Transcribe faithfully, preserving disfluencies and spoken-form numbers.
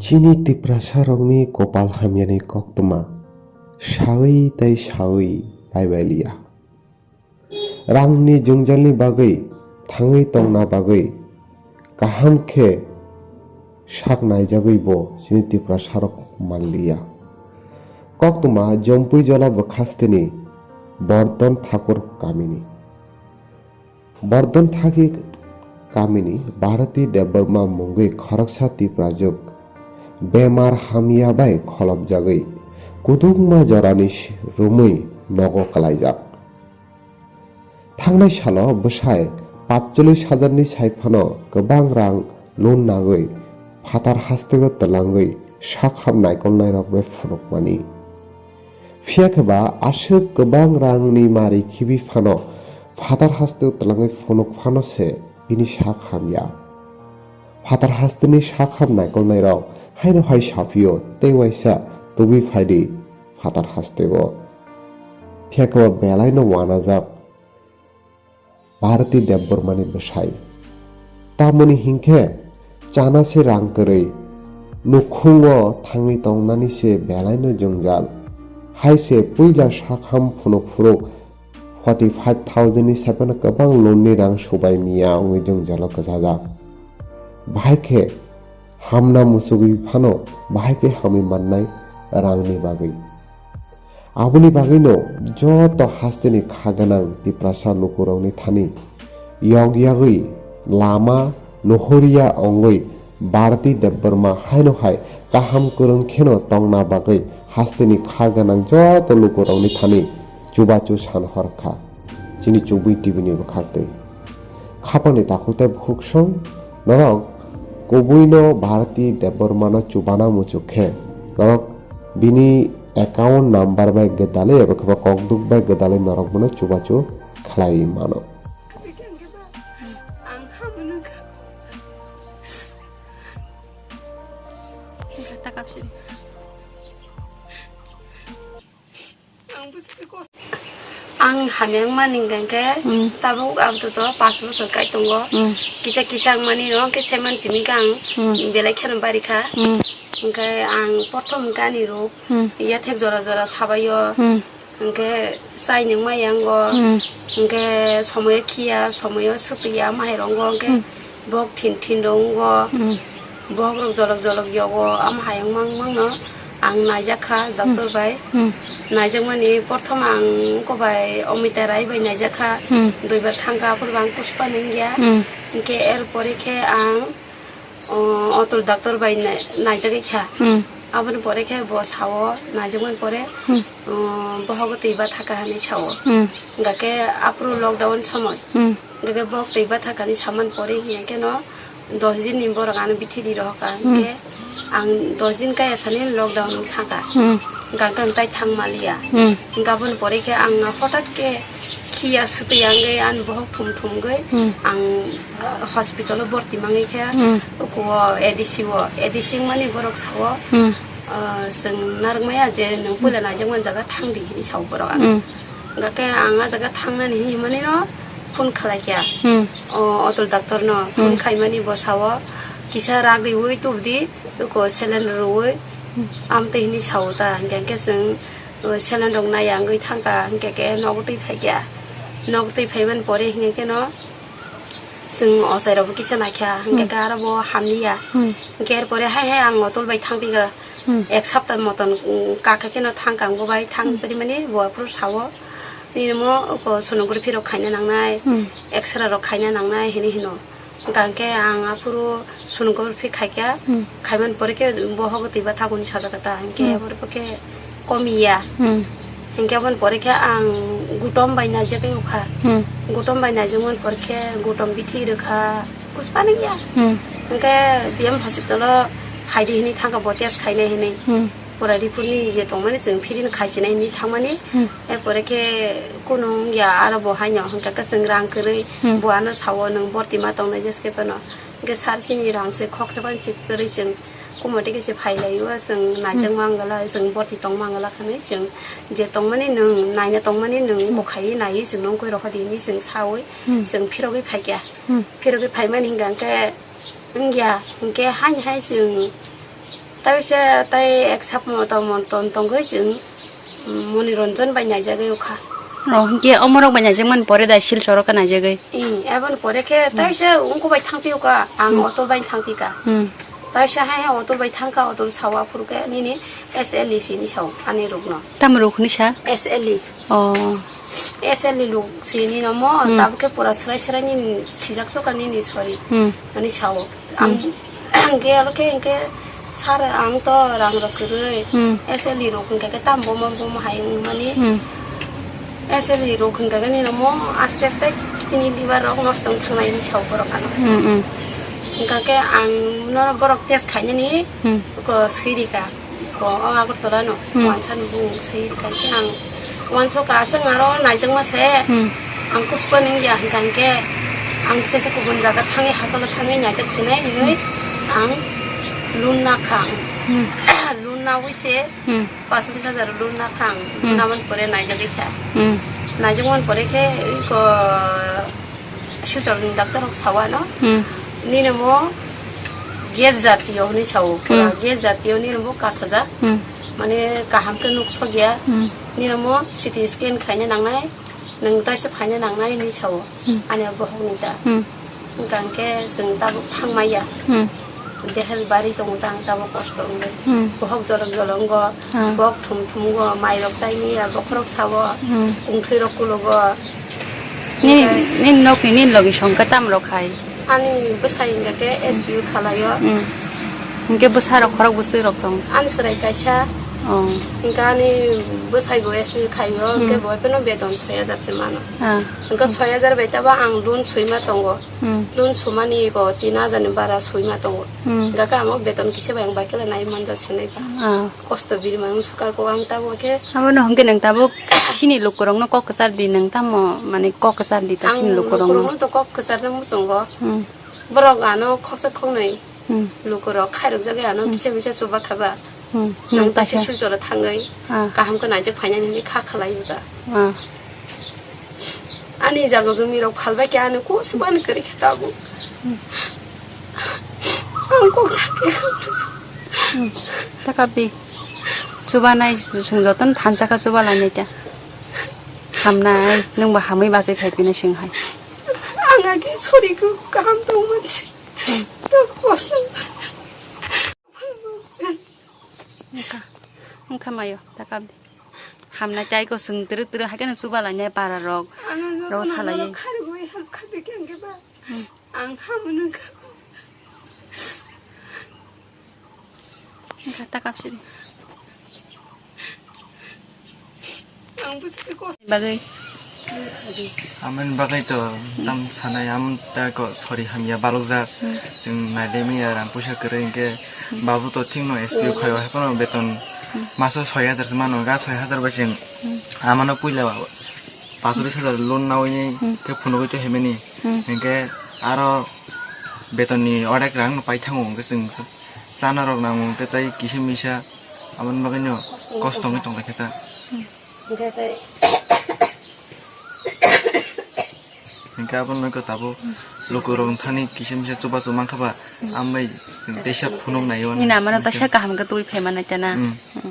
Chini Tiprasarokni kopal hamyani koktwma sawi tei sawi paibai liya. Rangni jwngjalni bagwi thangwi tongna bagwi kaham khe sak naijagwibo chini Tiprasarok manliya. Koktwma Jompui jola bwkhasteni Bordon Thakur kamini. Bordon Thaki kamini Bharati Debbarma mungwi khoroksa Tiprajwk bemar hamya bai kholopjagwi kudukma jorani si-, romwi nogo kwlaijak. Thangnai salo bwsai patchollis hajarni sai phano kwbang rang loan nagwi phatar hasteo twlangwi sakham naikolnairok bai phunukmani. Phiya khe ba aswk kwbang rangni mari khibi phano phatar hasteo twlangwi phunuk phano se bini sak hamya. Phatar hasteni sakham naikolnairok haino hai saphio tei waisa tubui phaidi phatar hasteo. Phiya khe ba belaino wanajak Bharati Debbarmani bwsai. Tamoni hinkhe chana se rang kwrwi, nukhungo thangwi tongnani se belaino jwngjal. Hai se puila sakham phunuk phuruk forty five thousand ni sai phano kwbang loan ni rang subai miya wngwi jwngjalo kwchajak. Bahai khe hamna muchugwi phano bahai khe hamwi mannai rangni bagwi. Aboni bagwino joto hasteni kha gwnang Tiprasa lukurokni thani yok yagwi lama nuhoriya wngwi Bharati Debbarma haino hai kaham kwrwng kheno tongna bagwi hasteni kha gwnang joto lukurokni thani chubachu san hor kha. Chini Chubui T V ni bwkhaktwi. Khapangni takhuk tei bukhuksong norok kubuino Bharati Debbarmano chubana muchuk khe norok bini account number bai gwdalwi eba khe kokduk bai gwdalwi norok bono chubachu khlaiwi mano. Ang hamya wngkha. Ang buji khe kosto. Ang hamya wngmani hwnkha khe Mm. tabuk ang to, to pash bochor kai tongo. Mm. Kisa kisa wngmani no khe seman simi khe ang Mm. belai kheno bari kha. Mm. Hwnkhe ang prothom hwnkhe ani rok Mm. yathek jora jora sabaio. Mm. Hwnkhe chai nungma yango. Mm. Hwnkhe somoyo khiya, somoyo swtwi ya, mahai rongo hwnkhe Mm. Bok thin thin rok wngo. Mm. Bok rok jolok jolok yogo. Am hayung mang mang no ang naijak kha doctor Mm. bai. Mm. Naijak mani prothom ang ko bai Omita Rai bai naijak kha. Mm. Duibar thang kha, aphuru ang Pushpa nung ya. Mm. Hwnkhe er pore khe ang, o, Atul doctor bai nai-, naijagwi kha. Mm. Aboni pore khe bo sao naijak mani pore, Mm. o, bohogo twi batha kha hinwi sao. Mm. Hwnkhe aphuru lockdown somoi. Mm. Hwnkhe bok twi bathakani saman pore hiya khe no dos din ni borok ano bithi ri rohor kha. Hmm. Hwnkhe ang dos din kaya sani lockdown wng thang kha. Hmm. Hwnkhe ang tai thang maliya. Hmm. Hwnkhe aboni pore khe ang hothat khe khiya swtwi wngwi ani bohok thum thum gwi Hmm. ang hospital o borti mangwi khe Hmm. uko A D C o, A D C wngmani borok sao, Hmm. ah, chwng narwk maya je nwng puila naijakmani jaga thang di hinwi sao borok ano. Hmm. Hwnkhe ang ah jaga thangnani hinwi himani no phone khlai kha. Hmm. O, Atul doctor no phone Hmm. khaimani bo sao, kisa rak riwi tubdi, uko saline rwwi, Hmm. amtwi hinwi sao ta. Hwnkhe hwnkhe chwng, o, saline rok naiya wngwi thang kha, hwnkhe khe nogo twi phai kha. Nogo twi phaimani pore hwnkhe khe no chwng ochai rokbo kisa nai kha, hwnkhe Hmm. khe aro bo hamliya. Hmm. Hwnkhe er pore hai hai ang Atul bai thang phi kha. Hmm. Ek sapta moton, um, kaka kheno thang kang bo bai thang Hmm. pori mani bo aphuru sao. Nini mo oko sonography rok khaina nangnai, Hmm. X-ray rok khaina nangnai hini hino. Hwnkhe ang aphuru sonography khaikha, Hmm. khaiman pore khe bohogo twi bathakuni sajak ta, hwnkhe Hmm. aboni pore khe komiya. Hmm. Hwnkhe aboni pore khe ang gutom bai naijagwi ukha. Hmm. Gutom bai naijakmani pore khe gutom bithi rwkha. Kuspani ya. Hmm. Hwnkhe B M hospital o phaidi hinwi thangkha bo test khainai hinwi. Hmm. Pura ripuni je tongmani chwng phiri no khaichinai hinwi thangmani. Hmm. Erpore khe kunu wngya aro bo haino hwnkhe khe chwng rang kwrwi Hmm. bo ano sao nwng borti ma tongnai jeske phano. Hwnkhe sar chini rang se khoksa phano chip kwrwi chwng kumoti khe se phailaio chwng naijak Hmm. mangala chwng borti tong mangala khanwi chwng je tongmani nwng naina tongmani nwng Hmm. bo khaiwi naiwi chwng nung koi rokha di hinwi chwng sawi Hmm. chwng phirogwi phaikha. Hmm. Phirogwi phaimani hwnkha hwnkhe, wngya, hwnkhe haini hai chwng Taisa tai ek sapmo tongmo ton tongwi chwng, mm, Moni Ranjan bai naijagwi ukha. Oh, hinkhe omorok bai naijakmani pore da Silchoro khe naijagwi? Ing, eboni pore khe taisa wngkuk bai thangphi ukha, ang auto bai thangphi kha. Hmm. Taisa hai hai auto bai thangkha, auto sawa phuru khe nini S L E sini sao ani rukno. Tamo rukni sa? S L E. Oh. S L E luk sini no mo, tabuk khe pura srai srai nini sijak soka nini sori. Hmm. Ani sao. Ang, ang ke alo ke, ke sar ang to rang rok kwrwi. Hmm. S L E rok hwnkha khe tam bomo bomo hai wng mani. Hmm. S L E rok hwnkha khe nini mo aste aste tini liver rok nosto wng thangnai hinwi sao borok ano. Hmm, hmm. Hwnkha khe ang no borok test khainani ko swiri ka. Ko o Agartala no, hmm, wansa no bung sai kha khe ang wansa ka aswk aro naijakma se, hmm, ang kuspa ning ya hwnkha khe ang tesa kubun jaga thangwi hachalo thangwi naijak sinai hinwi ang loan na kha ang. Hmm. Loan nawi se, hmm, pash hajar loan na kha ang. Hmm. Loan namani pore naijagwi kha. Hmm. Naijakmani pore khe ko Silchar ni doctor rok sao ano. Hmm. Nini mo gas jatiyo hinwi sao. Pura, hmm, gas jatiyo nini mo kasajak. Hmm. Mane kaham khe nuk sokya. Hmm. Nini mo C T scan khaina nangnai, nwng taisa phaina nangnai hinwi sao. Hmm. Ani bohok ni ta. Hmm. Hwnkha khe chwng tabuk thangmaya. Hmm. Dehel bari tongo ta ang tabuk kosto wngwi. Hmm. Bohok jolok jolok wngo, ah, bok thum thum wngo, mai rok chai maya, bokhorok sao, hmm, kungthwi rok kulogo. Nini, onkhe nini nokni nini logi songkha tam rok hai? Ani bwsai hwnkha khe S P O khalaio. Hmm. Hwnkhe bwsa rok khorok bwswi rok tong? Ani chwrai kaisa. Oh. Hwnkhe ani bwsai bo S P O khaio, hmm, hwnkhe bo phano beton soi hajar se mano. Ah. Hwnkhe soi hajar bai tabo ang loan soi ma tongo. Hmm. Loan sumani ego tin hajar ni bara soi ma tongo. Hmm. Hwnkha khe amo beton kisa bai ang bai khe nai manja sinai ba. Ah. Kosto biri mano sukar ko ang tabo khe. Abo no hwnkhe nwng tabuk sini lukurokno kok kwchar di, nwng tamo mane kok kwchar di ta sini lukurokno? Ang lukurokno to kok kwcharno muchungo. Hmm. Borok ano khoksa khoknwi, hmm, lukurok khairokjagwi ano, hmm, kisa misa chuba khaba. Hmm. Nwng nwng ta taisa Silchoro thangwi, ah, kaham khe naijak phainani hinwi kha khalai o ta. Ah. Ani jaga jumi rok phalbai khe ani kosmani kwrwi khe tabuk. Hmm. Ang kok sakhe. Hmm. Ta kap di. Chubanai chwng jotono thansa kha chuba lainai ta. Hamnai, nwngbo hamwi bachai phai phino chwng hai. Ang age sori khe kaham tong mansi. Hmm. Ta kosto. Wngkha, wngkha mayo, ta kap di. Hamnai tai ko chwng twrwk twrwk hai kheno chuba lainai para rok. Ano rok jotono salai. Norok kharigwi help khabe khe hwnkhe ba. Hmm. Ang hamwi nung kha. Wngkha ta kap sidi. Ang bwswk khe kosto. Bagwi. Amoni bagwi to tam sanai, am ta ko sori hamya balokjak. Hmm. Chwng naidemi ya rang puisa kwrwi hwnkhe, hmm, babu to thikno S P O khaio, hmm, hai phano beton, hmm, maso soi hajar se mano, ga soi hajar bai chwng, hmm, amano puila pasoris hajar loan nawi ni, hmm, khe phunugwi to hemeni. Hmm. Hwnkhe aro beton ni odek rang no pai thango, hwnkhe chwng chana rok nango, hwnkhe tai kisa misa. Aboni bagwino kosto wngwi tonglaikha ta. Hmm. Hwnkhe tei hwnkhe aboni bagwi tabuk lukurok thani kisa misa chubachu mankha ba, hmm, ambai teisa phunuk naio. Nini amano hwnkhe taisa kaham khe twi phaimani tei na. Hmm.